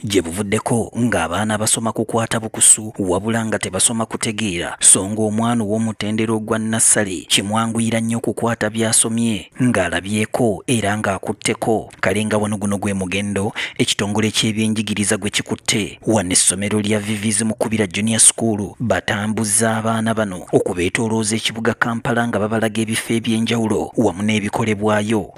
Gye buvuddeko ng'abaana basoma kukwata bukusu wabula nga tebasoma kutegeera, so ng'omwana ow'omutendera ogwa nnassale kimwanguyira nnyo okukwata by'asomye ng'alabyeko era ng'akutteko. Kale nga wano guno gwe mugendo ekitongole ky'ebyenjigiriza gwe kikutte wano essomero lya Vivis Mukubira Junior School batambuza abaana bano okubeetoolooza ekibuga Kampala nga babalaga ebifo eby'enjawulo wamu n'ebikolebwayo.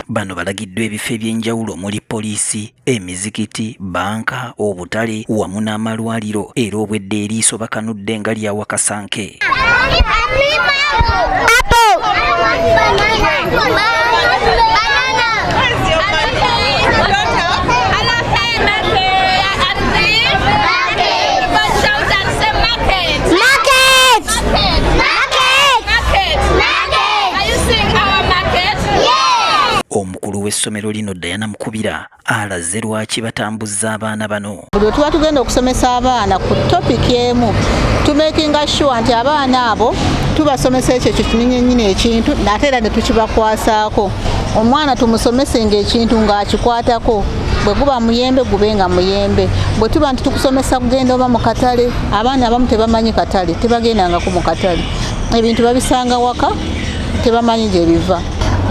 Bano balagiddwa ebifo eby'enjawulo omuli poliisi, emizikiti, bbanka, obutale wamu n'amalwaliro era obwedda eriiso bakanudde nga lya wakasanke. Omukulu w'essomero lino Diana Mukubira alaze lwaki batambuzza abaana bano. Buli lwe tuba tugenda okusomesa abaana ku topiki emu tumakinga sure nti abaana abo tubasomesa ekyo ekyo kinyenyenyini ekintu ate era ne tukibakwasaako. Omwana tumusomese ng'ekintu ng'akikwatako, bwe guba muyembe gube nga muyembe. Bwe tuba nti tukusomesa kugenda oba mu katale, abaana abamu tebamanyi katale, tebagendangako mu katale, ebintu babisanga waka tebamanyi gye biva.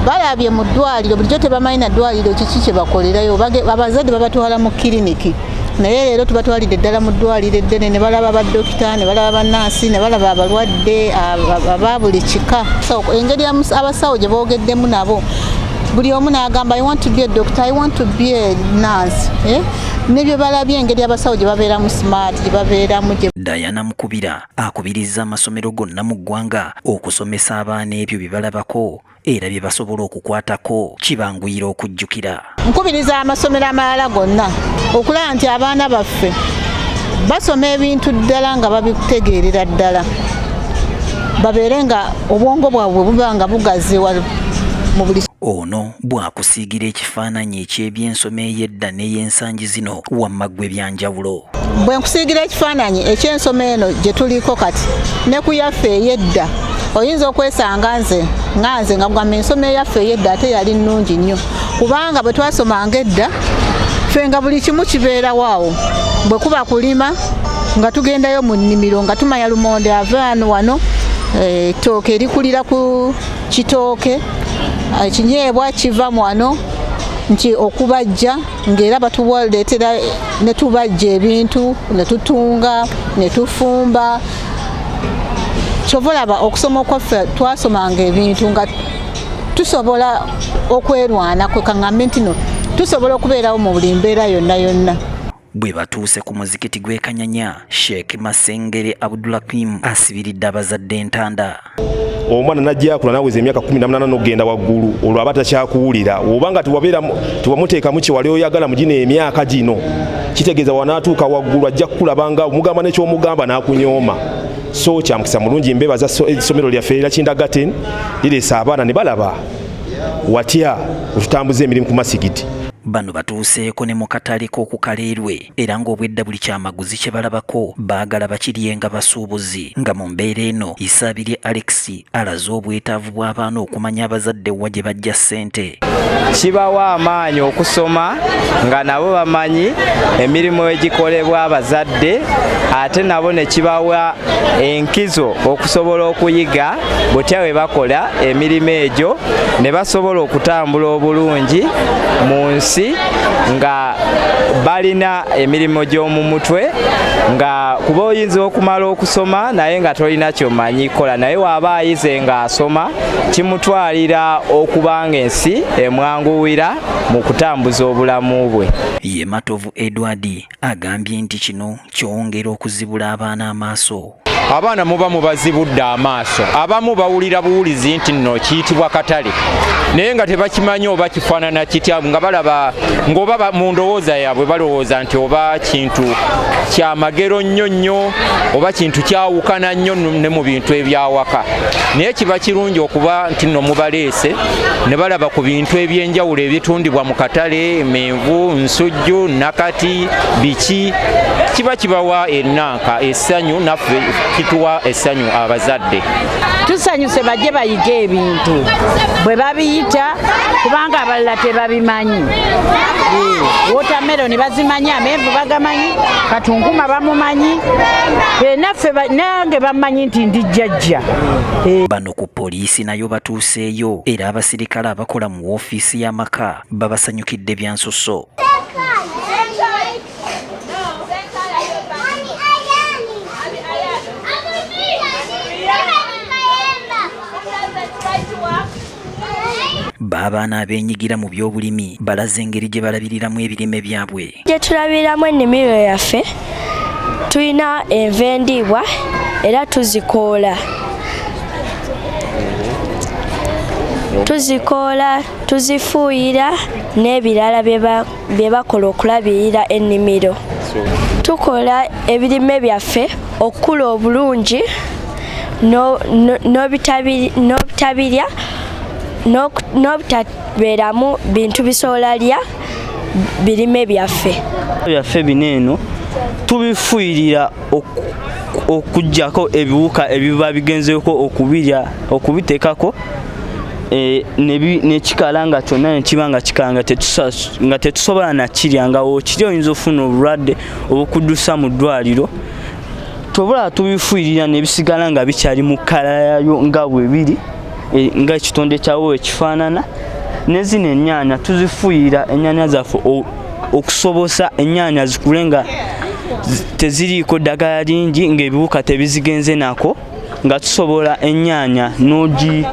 Balabye mu ddwaliro, bulijjo tebamanyi na ddwaliro kiki kye bakolerayo, abazadde babatwala mu kiriniki, naye leero tubatwalidde ddala mu ddwaliro eddene ne balaba baddokita, ne balaba bannansi, ne balaba abalwadde aba buli kika. Engeri abasawo gye boogeddemu nabo, buli omu n'agamba I want to be a doctor, I want to be a nurse, eh? Ne bye balabye engeri abasawo gye babeeramu smart, gye babeeramu gye. Diana Mukubira akubirizza amasomero gonna mu ggwanga okusomesa abaana ebyo bye balabako era bye basobola okukwatako kibanguyira okujjukira. Nkubiriza amasomero amalala gonna okulaba nti abaana baffe basoma ebintu ddala nga babitegeerera ddala, babeere nga obwongo bwabwe buba nga bugaziwa mu buli. Ono bw'akusiigira ekifaananyi eky'ebyensoma ey'edda n'ey'ensangi zino wamma ggwe bya njawulo. Bwe nkusiigira ekifaananyi eky'ensoma eno gye tuliko kati ne ku yaffe ey'edda, oyinza okwesanga nze nga nze nga kugamba ensoma eyaffe ey'edda ate yali nnungi nnyo, kubanga bwe twasomanga edda ffe nga buli kimu kibeerawo awo. Bwe kuba kulima nga tugendayo mu nnimiro nga tumanya lumonde ava wano, ettooke erikulira ku kitooke, ekinyeebwa kiva wano, nti okubajja ng'era batuleetera ne tubajja ebintu ne tutunga ne tufumba. Kyova olaba okusoma okwaffe twasomanga ebintu nga tusobola okwerwana, kwe kaŋŋambe nti no tusobola okubeerawo mu buli mbeera yonna yonna. Bwe batuuse ku muzikiti gw'e Kanyanya, Sheikh Masengere Abdulhakim asibiridde abazadde entanda. Omwana najja akula naweza emyaka 18 n'okugenda waggulu, olwo aba takyakuwulira. Oba nga tewamuteekamu kye wali oyagala mu gino emyaka gino, kitegeeza wanaatuuka waggulu ajja kukulaba nga omugamba n'ekyomugamba n'akunyooma. So kyamukisa mulungi mbebaza essomero lyaffe erya Kindergarten lireese abaana ne balaba watya wetutambuza emirimu ku masigiti. Bano batuuseeko ne mu katale k'oku Kaleerwe era ng'obwedda buli kyamaguzi kye balabako baagala bakirye nga basuubuzi. Nga mu mbeera eno, Isabirye Alex alaze obwetaavu bw'abaana okumanya abazadde wa gye baggya ssente. Kibawa amaanyi okusoma nga nabo bamanyi emirimu egikolebwa abazadde, ate nabo ne kibawa enkizo okusobola okuyiga butya bwe bakola emirimu egyo ne basobola okutambula obulungi mu nsi nga balina emirimu gy'omu mutwe, nga kuba oyinza okumala okusoma naye nga tolina ky'omanyi kukola, naye w'aba ayize ng'asoma kimutwalira okuba ng'ensi emwanguwira mu kutambuza obulamu bwe. Ye Matovu Edward agambye nti kino kyongera okuzibula abaana amaaso. Abaana muba mubazibudde amaaso, abamu bawulira buwulizi nti nno kiyitibwa katale, Naye nga tebakimanyi oba kifaanana kitya, nga balaba ng'oba mu ndowooza yaabwe balowooza nti oba kintu kyamagero nnyo nnyo oba kintu kyawukana nnyo ne mu bintu ebyawaka. Naye kiba kirungi okuba nti nno mubaleese ne balaba ku bintu ebyenjawulo ebitundibwa mu katale, menvu, nsujju, nakati, biki, kiba kibawa ennanka essanyu, naffe kituwa essanyu abazadde. Tusanyuse, bajje bayige ebintu bwe babiyita, kubanga abalala tebabimanyi. Watermelon bazimanyi, amenvu bagamanyi, katunkuma bamumanyi, naffe nange bamanyi nti ndi jjajja. Bano ku poliisi nayo batuuseeyo, era abasirikale abakola mu woofiisi y'amaka babasanyukidde bya nsusso. Baabaana abeenyigira mu by'obulimi balaze engeri gye balabiriramu ebirime byabwe. Gye tulabiriramu ennimiro yaffe, tulina enva endiibwa era tuzikoola, tuzikoola, tuzifuuyira n'ebirala bye bakola okulabirira ennimiro. Tukola ebirime byaffe okukula obulungi n'obutabirya n'obutabeeramu bintu bisobola lya birime byaffe. Byaffe bino eno tubifuuyirira okuggyako ebiwuka ebiba bigenzeeko okubirya, okubiteekako, nekikala nga kyonna nekiba nga kikala nga tetusobola nakirya, nga wokiri oyinza ofuna obulwadde obukuddusa mu ddwaliro. Tobula tubifuuyirira nebisigala nga bikyali mu kkala yayo nga bwe biri, nga ekitonde kyawo ekifaanana. Ne zino ennyaanya tuzifuuyira ennyaanya zaffe okusobosa ennyaanya zikule nga teziriiko ddagala lingi, ng'ebiwuka tebizigenze nako, nga tusobola ennyaanya n'ogi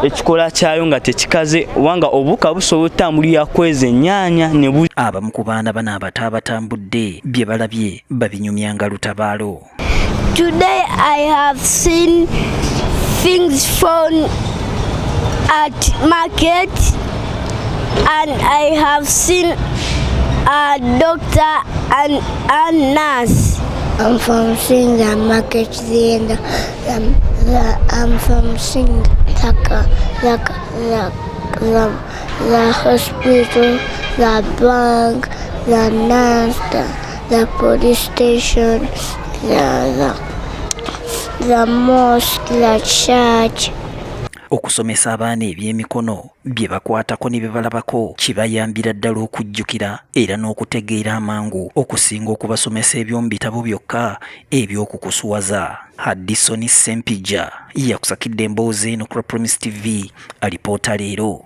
ekikola kyayo nga tekikaze, obanga obuwuka busobola otambulira kweza ennyaanya ne bu. Abamu ku baana bano abato abatambudde bye balabye babinyumyanga lutabaalo. Today I have seen things found at market, and I have seen a doctor and a nurse. I'm from seeing the market and I'm from seeing the hospital, the bank, the nurse, the police station, the mosque, the church. Okusomesa abaana ebyemikono bye bakwatako ne bye balabako kibayambira ddala okujjukira era n'okutegeera amangu okusinga okubasomesa eby'omu bitabo byokka eby'okukusuwaza. Haddisoni Ssempijja yakusakidde emboozi eno ku Promise TV, alipoota leero.